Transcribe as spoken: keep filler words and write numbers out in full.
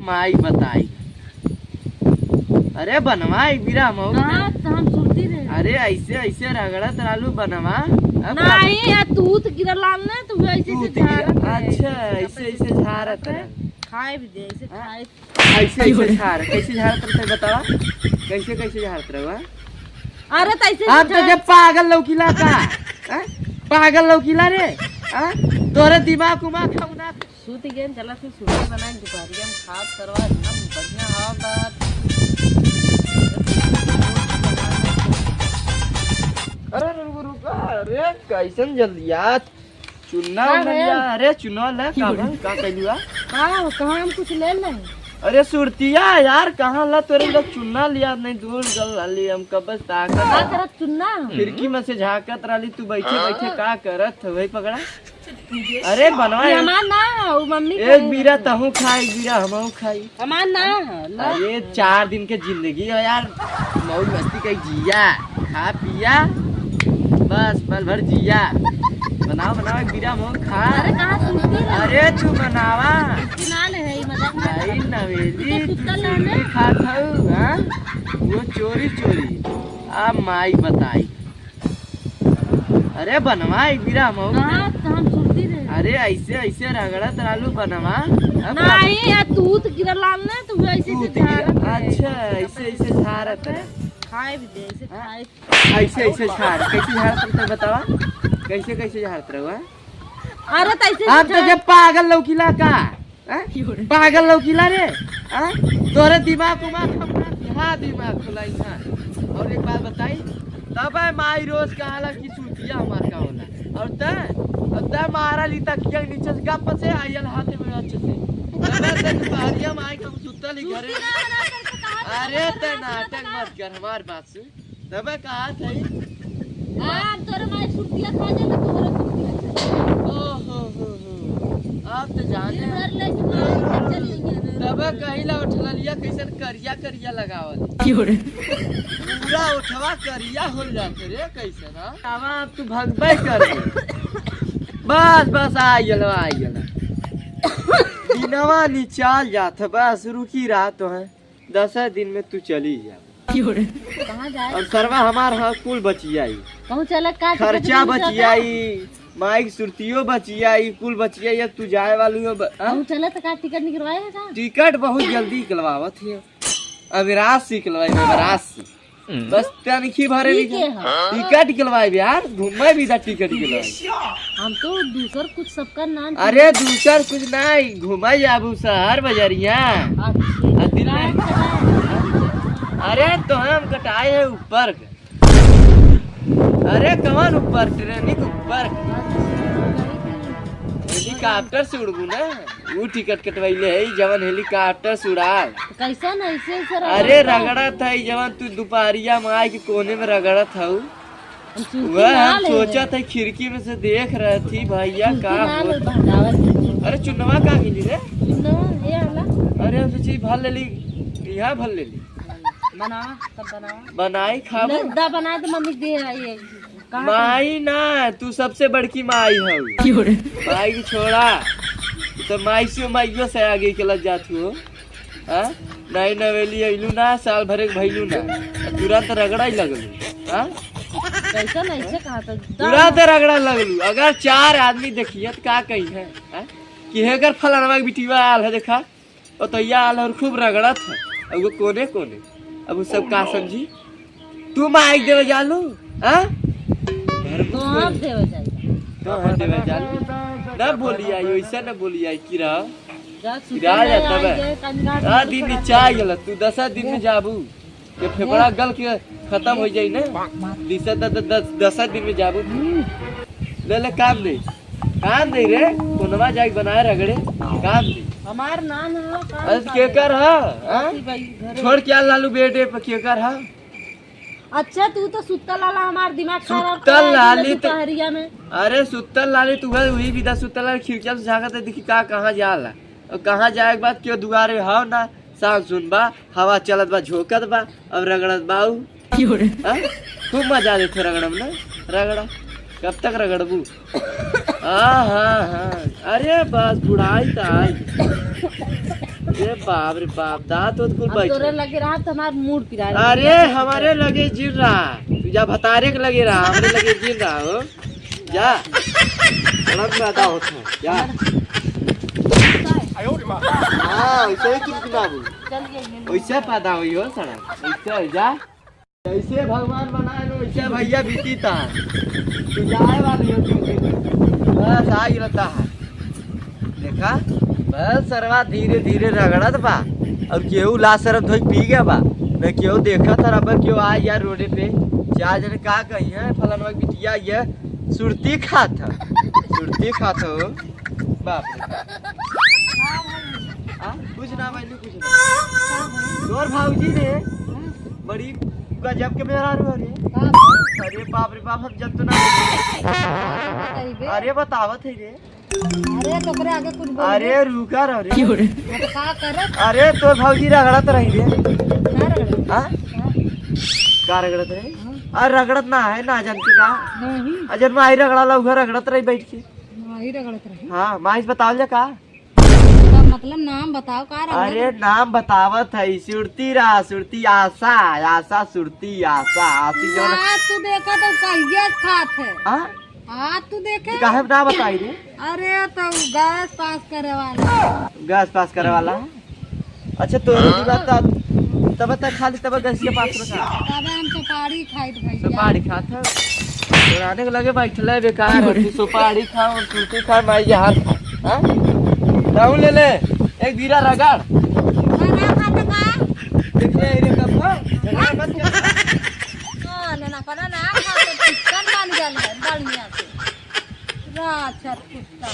माई बताई। अरे बनवा एक बीरा हम और कहाँ तो हम सुनती रहे। अरे ऐसे, ऐसे रगड़त रहलू बनवा। अब का नहीं, आ तू तो गिरा लाल ना, तू ऐसे तू ऐसे तो गिरा, झाड़त रहे। अच्छा, ऐसे, ऐसे झाड़त रहे। खाए भी दे, ऐसे हाँ? खाए। ऐसे, ऐसे झाड़, कैसे झाड़त रहे बतावा? कैसे, कैसे झाड़त रहे, हाँ? अरे तो ऐसे हम तो झाड़- जब पागल लौकिला का, हाँ? पागल लौकिला रे, हाँ? तोरे दिमाग उमाग हम ना सूत गए, चला फिर सूती बनाए, दुपहरिया में खाब सरवा, एकदम बढ़िया हवा बा। अरे रुक, रुक, अरे कैसन जल्दियात? चुन्ना का उन्ना है? लिया, अरे चुन्ना ले, का बा? का कैलू आ? का हो, कहाँ हम कुछ ले लें? अरे सुरतिया यार, कहाँ ला तोरे लोग चुन्ना लिया, नहीं दूर गल लाली, हम कब से ताकत का करत चुन्ना? खिड़की में से झांकत रहली, तू बैठे बैठे का करत हो, वही पकड़ा। अरे बनवा ये एक, हमार ना, वो मम्मी के एक है। बीरा तहू खा, एक बीरा हमहू खाई। हमार ना है, ला। अरे चार दिन के जिंदगी है यार, मौज मस्ती कई जिया, खा पिया, बस पल भर जिया। बनावा बनावा एक बीरा हमहू खा। अरे कहाँ सूती है? अरे तू बनावा। सूती ना ले है, ये मजाक मत कर। भाई नवेली, तू तू सुतल है ना? चोरी खात हऊ, हाँ? वो चोरी चोरी। अब माई बताई। अरे बनवा एक बीरा हमहू। हाँ, तो हम सुनती रहे। अरे ऐसे, ऐसे रगड़त रहलू बनवा। अब का नहीं, आ तू तो गिरा लाल ना, तू ऐसे तू ऐसे तो गिरा, झाड़त रहे। अच्छा, ऐसे, ऐसे झाड़त रहे। खाए भी दे, ऐसे हाँ? खाए। ऐसे, ऐसे झाड़, कैसे झाड़त रहे बतावा? कैसे, कैसे झाड़त रहे हुआ? अरे तो ऐसे हम तो झाड़- जब पागल लौकिला का? हैं? पागल लौकिला रे, हैं? तोरे दिमाग उमाग हम ना, हाँ, दिमाग खुलाई था। और एक बात बताई, तब है माई रोज कहाला कि सूतिया हमार का होला। और तै, अब तै मारा ली तकिया के नीचे से गप से आयल हाथे में अच्छे से। तब है तै दुपहरिया में आई के हम सुतल ही घरे। अरे तै नाटक मत कर, हमार बात सुन। तबे कहा थे। हाँ, तोरे माई सुरतिया खा जाए ना, तोहरा सुरतिया खा जाए। ओ हो हो हो। आप तो जाने दिन भर लेके माई घर चली गई है। तबे कहिला उठललिया कैसन करिया करिया लगावल। क्यों रे? पूरा उठवा करिया हो जात रे कैसन, हाँ? अब आप तू भगबे कर। बस, बस, आ गेल, आ गेल। दिनवा निचाल जात, बस रुकी रहा तो है। दस दिन में तू चली जा। कहाँ जाए? और सरवा हमार ह कुल बचियाई। कहूँ चलत का खर्चा टिकट मिलता बचियाई, माइक सुरतियो बचियाई, कुल बचियाई। अब तू जाए वाली हो ब-, हाँ? कहूँ चलत का टिकट निकलवाए है का? टिकट बहुत जल्दी निकलवावत है। अविराज से निकलवाई, अविराज से। बस तनखी भरे ठीक भी है, हाँ। टिकट निकलवाए यार, घूमे भी था टिकट निकलवाए। हम तो दूसर कुछ सबका नाम अरे दूसर कुछ नहीं, घूमे जाबू शहर बजरिया। अच्छा। आ, दिल में। अरे तो हम कटाए हैं ऊपर के। अरे कौन ऊपर, ट्रेनिंग ऊपर। हेलीकॉप्टर से उड़बू ना, वो टिकट कटवाइले है, जवन हेलीकॉप्टर से उड़ाल। कैसन ऐसे ऐसे रगड़त अरे है? रगड़त है, जवन तू दोपहरिया में आए के कोने में रगड़त हऊ। हम चुटकी वह ना हम ले सोचत रहे। है, खिड़की में से देख रहे थी भैया चुटकी का ना हो। ले, बहकावत है। अरे चुन्नवा का मिली रे? चुन्नवा, ये वाला। अरे हम सोची भर ले ली, यहाँ भर ले ली। बनावा, तब बनावा। बनाई खाबो। ले, दा बनाए तो मम्मी दे आई है। कहाँ माई ना, तू सबसे बड़की माई हऊ। क्यों रे? माई की छोड़ा, तो माई से माइयो से आगे के लग जात हो। हाँ? नाई नवेली अइलू ना, साल भरे के भइलू ना, आ तुरंत रगड़ा ही लगलू। हाँ? कैसन ऐसे कहा था? तुरंत रगड़ा लगलू। अगर चार आदमी देखिए तो का कही है? हाँ? कि हेकर फलानवा के बिटिया आल है, देखा, ओतैया आल है और खूब रगड़त है। अब वो कोने कोने, अब वो सब का समझी? तू माइक देवे जालू, हाँ? तो आप देवे जाइए। तो हम देवे जालू। ना बोली आई, वैसा ना बोली आई, की रहा? जा, सुते गिरा ले, जाता आई बे। जाए, कंगाल आ नहीं दिन पड़ा। नीचा आ गेल, तू दस दिन में जाबू। ये फेफड़ा गल के खत्म हो जाई ना, दस, दस, दस, दस दिन में जाबू। ले, ले, काम दे, काम दे रे, कोनवा जाके बनाए रगड़े, काम दे। हमार नाम है, काम अरे का केकर दे? है, हाँ? अति भाई, घरे। छोड़ के आ लालू बेटे पे केकर है? अच्छा, तू तो सुत्तल लाला हमार दिमाग खराब सुत्तल करा दिले लाली तो, दोपहरिया में। अरे सुत्तल लाली तू है, वही विदा सुत्तल लाली खिड़किया से झांकत है, देखी का कहाँ जाला। और कहाँ जाए के बाद क्यों दुआरे हाव ना, सांस सुन बा, हवा चलत बा, झोंकत बा, अब रगड़त बा उ। क्यों रे? हाँ? खूब मजा देते रगड़म ना, रगड़ा। कब तक रगड़बू? हाँ, हाँ, हाँ। अरे बस, बुढ़ाई तो आई। अरे बाप रे बाप, दांत उत कुल अब बैठ तोरे गए। लगे रहा तो हमार मूड पिरा रहा अरे है। हमारे लगे जिन रहा, तू जा भतारे के लगे रहा, हमारे लगे जिन रहा हो। जा। सड़क में आता होता है, जा। हाँ, वैसे ही तुम सुनाबू। चल गई है। वैसे पैदा हुई हो सड़क, वैसे हो जा। जैसे भगवान बनाए लो, वैसे भैया बीती था। तू जाए वाली हो, तू बस आ ही रहता है। देखा, बस सरवा धीरे धीरे रगड़त बा, और केहू लाज शरम धोई पी गया बा, न केहू देखत है। अब केहू आ यार रोडे पे, चार जने का कही है, फलाना बिटिया ये सुरती खात है, सुरती खात हो। बाप रे बाप। हाँ, कुछ ना भाई, कुछ ना। तोर भौजी रे, बड़ी गजब के मेहरारू है रे। अरे बाप रे बाप, हम जब तो ना। अरे बतावत है रे। अरे, तो ओकरे आगे कुछ बोल अरे, दे। रुका रहो रे। अब का करत? अरे, तोर भौजी रगड़त रही रे। का रगड़त? हाँ? हाँ। का रगड़त रही? हाँ। अरे, रगड़त ना है, ना जानती का? नहीं। अजन माई रगड़ा ला, उधर रगड़त रही बैठ के। माई रगड़त रही? हाँ, माई से बतावल जा का? तो मतलब नाम बताओ, का रगड़त अरे, रही? नाम बतावत है, सुरती रहा, सुरती आशा, आशा सुरती आशा, आशी जौन हाँ, तू देखा तो कहिया खात है। हाँ? हाँ, तू देखे? तो काहे ना बताई रे? अरे, तो गैस पास करे वाला। गैस पास करे वाला? अच्छा, तोरे की बात, तब तक खाली तब गैस के पास रखा। तब हम सुपारी खाइत भैया। सुपारी खात है? तोराने के लगे बैठले बेकार है। तू सुपारी खा और सुरती खा, मैं जहर खा। हाँ? ताऊ ले ले, एक बीरा रगड़। खाना खाते का? देख ले, ये कब हो? झगड़ा मत कर। हाँ, ना, ना, खाना ना खा, तो चिकन बन गया है, बढ़िया से। राक्षस कुत्ता।